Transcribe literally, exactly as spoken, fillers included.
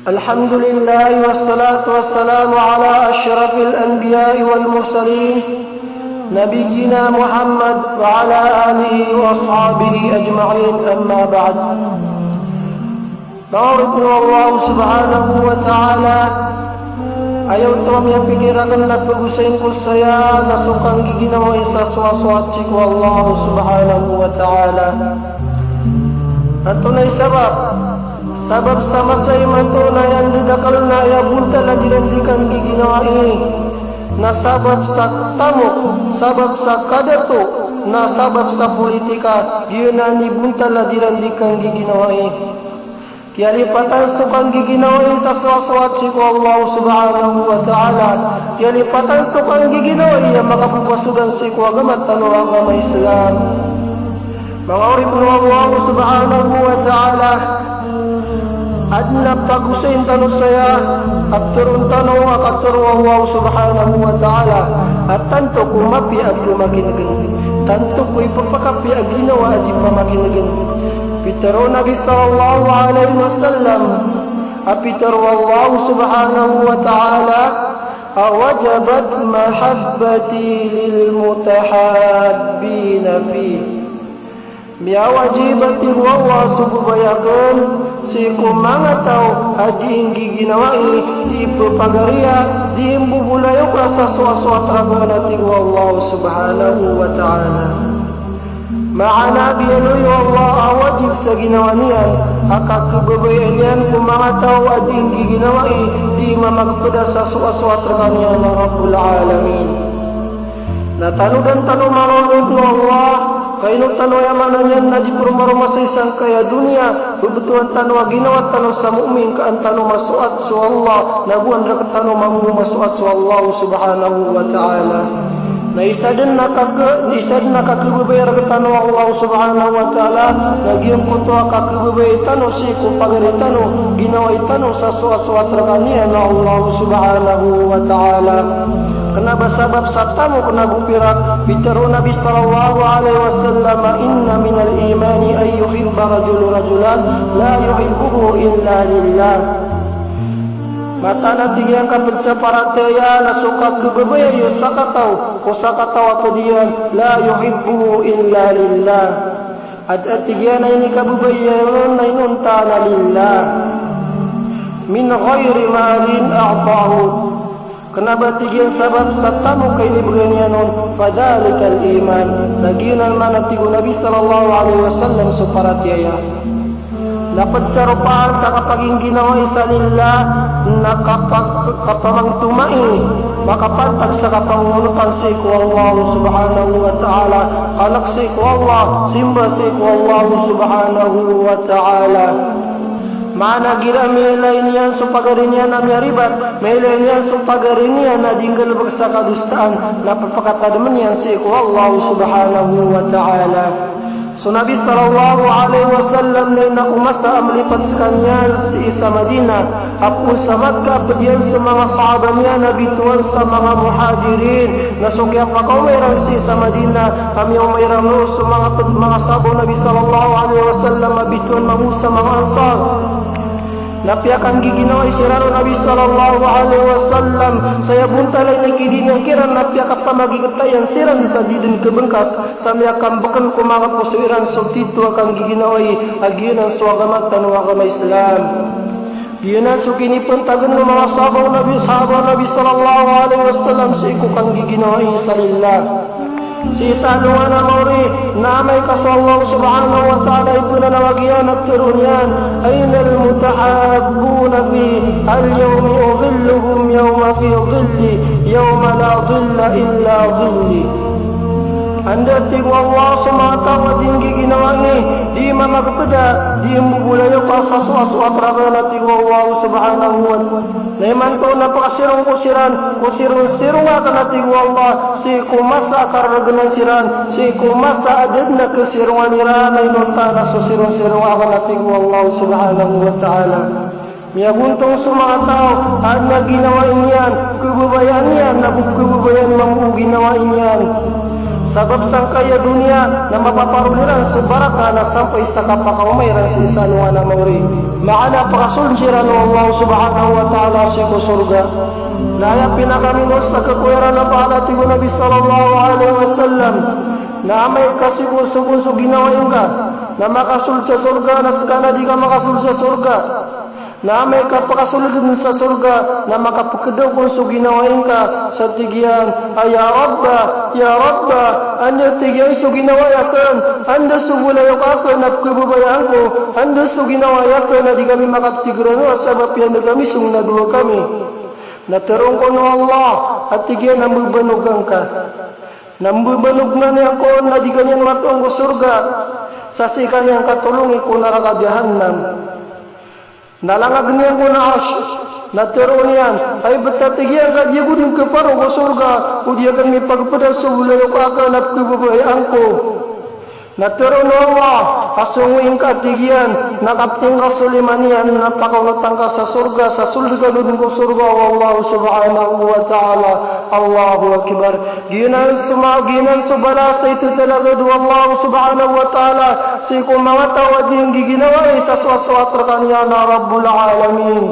الحمد لله والصلاة والسلام على أشرف الأنبياء والمرسلين نبينا محمد وعلى آله وأصحابه أجمعين، أما بعد. Manga oripn o Allah subhanahu wa ta'ala, aya oto a miyapikir akn na pagosayn ko saya na so kanggiginawai sa soasoat sii ko Allah subhanahu wa ta'ala. Antonaa i sabap? Sabap sa masa imanto na aya ndadakl na aya bontal a di ran di kanggiginawai na sabap sa tamok, sabap sa kadato, na sabap sa politika, giyanan i bontal a di ran di kanggiginawai. Kiyalipatan so kanggiginawai sa soasoat sii ko Allah subhanahu wa ta'ala. Kiyalipatan so kanggiginawai a makapapasodan sii ko agama tano a agama Islam. Manga oripn o Allah subhanahu wa ta'ala, adn a pagosayn tano saya a ptharoon tano a katharo o Allah subhanahu wa ta'ala a tanto ko mapiya a pamakinegn, tanto ko ipphakapiya a ginawa a di pamakinegn. Pitharo o Nabi sallallahu alaihi wasallam, a pitharo o Allah subhanahu wa ta'ala a, "Wajabat mahabbati lil mutahabbina fi." Miyawajib a tig o Allah so babaya akn sii ko manga taw a di nggiginawai, di pphagariya, di mbobolayoka sa soasoat rkaniyan a tig o Allah subhanahu wa ta'ala. Maana biyaloy o Allah a wajib sa ginawa niyan a kakhababayaan iyan ko manga taw a di nggiginawai, di mamagpda sa soasoat rkaniyan a Rabbul Alamin. Na tanodan tano manga oripn o Allah, ka ino tano aya maana niyan na di poromaroma sa sangkaya doniya, bebetowan tano a ginawa tano sa mu'min ka an tano masoat so Allah, na go an rktano mambo masoat so Allah subhanahu wa ta'ala. Na isa dn a kak-, isa dn a kakhababaya rktano o Allah subhanahu wa ta'ala, na giyangkoto a kakhababayai tano sii ko pagari tano, ginawai tano sa soasoat rkaniyan a Allah subhanahu wa ta'ala. Kna ba sabap sa tamok nago pirak, pitharo o Nabi sallallahu alaihi wasallam a, "Inna minal imani an yuhibba rajulu rajulan la yuhibbuhu illa lillah." Mataan a tig iyan ka pd sa paratiyaya na so kakhababaya iyo sa kataw ko sa kataw a pd iyan, la yuhibbuhu illa lillah. Adn a tig iyan a inikababaya iyan on na inonta na lillah. Min ghairi malin a'tahu. Kna ba tig iyan sabap sa tamok a inibgay niyan on, fadhalikal iman. Na giyanan man a tig o Nabi sallallahu alaihi wasallam so paratiyaya. Na pd sa ropaan sa kapagingginawai sa lillah, na kapa-, kapamangtomai, makapantag sa kapangonotan sii ko Allah subhanahu wa ta'ala, kalk sii ko Allah, simba sii ko Allah subhanahu wa ta'ala. Maana igira miyailay niyan so pagari niyan a miyaribat, miyailay niyan so pagari niyan a di nggalbk sa kadosaan, na pphakatadmn iyan sii ko Allah subhanahu wa ta'ala. So Nabi sallallahu alaihi wasallam na aya ko masa a mlipat skaniyan sii sa Madinah, a poon sa Makkah a pd iyan so manga sahaba niyan a bitowan sa manga Muhajirin, na so kiyapakaoma iran sii sa Madinah, a miyaoma iran roo so manga pd-, manga sahaba o Nabi sallallahu alaihi wasallam a bitowan mambo sa manga Ansar. Na piyakanggiginawai siran o Nabi sallallahu alaihi wasallam, sa aya bontal a inakidinga kiran na piyakapamagikatayan siran sa di dn khabngkas, sa miyakambkn ko manga poso iran so titho a kanggiginawai, a giyanan so agama tano a agama Islam. Giyanan so kinipantagn o manga sahaba o Nabi, sahaba o Nabi sallallahu alaihi wasallam sii ko kanggiginawai sa lillah. Sii sa alongan a maori, na amay ka so Allah subhanahu wa ta'ala i pnanawag iyan a ptharoon iyan, "Aynal mutahabbuna fi, al yawma udhilluhum yawma fi dhilli, yawma la dhilla illa dhilli." Anda, tig o Allah, so manga taw a di nggiginawai, di mamagpda, di mbobolayoka sa soasoat rakn, a tig o Allah subhanahu wa ta'ala. Na imanto na pakasirong ko siran ko sirong-sirong akn, a tig o Allah, sii ko masa a karargnan siran, sii ko masa a da dn a kasirongan iran a inonta na so sirong-sirong akn, a tig o Allah subhanahu wa ta'ala. Miyagontong so manga taw a adn a ginawai niyan, khababayaan iyan, na go khababayaan mambo o ginawai niyan. Sabap sangkai a doniya na mapaparoli ran so barakah na sampay sa kapakaoma iran sii sa alongan a maori. Maana pakasold siran o Allah subhanahu wa ta'ala sii ko sorga. Na aya pinakaminos a khakowa iran a pahala, tig o Nabi sallallahu alaihi wasallam, na amay ka sigosogon so ginawai ngka na makasold sa sorga, na ska na di ka makasold sa sorga. Na amay ka pakasold dn sa sorga na makapkhdaw kon so ginawai ngka sa tig iyan a, "Ya Rabba, ya Rabba, anda," tig iyan, "so ginawai akn, anda so bolayoka akn a pkhababayaan ko, anda so ginawai akn a di kami makaptigrano a sabap iyan da kami so ngnadowa kami." Na tharoon kon o Allah a tig iyan a, "Mbabanog angka." Na mbabanog man iyan kon na di ka niyan matoon ko sorga sa sii ka niyan katolongi ko naraka Jahannam. Na langag iyan ko Arsh, na tharoon iyan a, "Hay btad," tig iyan, "ka di ako dn khaparo ko sorga, odi akn mipagpda so bolayoka akn a pkhababayaan ko." Na tharoon o Allah a, "Songowi ngka," tig iyan, "na kapti ngka so lima niyan na pakaonot angka sa sorga, sa sold ka dn ko sorga o Allah subhanahu wa ta'ala." Allahu Akbar. Giyanan so ma-, giyanan so balas a itatalagad o Allah subhanahu wa ta'ala sii ko manga taw a di nggiginawai sa sowat-sowat rkaniyan a Rabbul Alamin.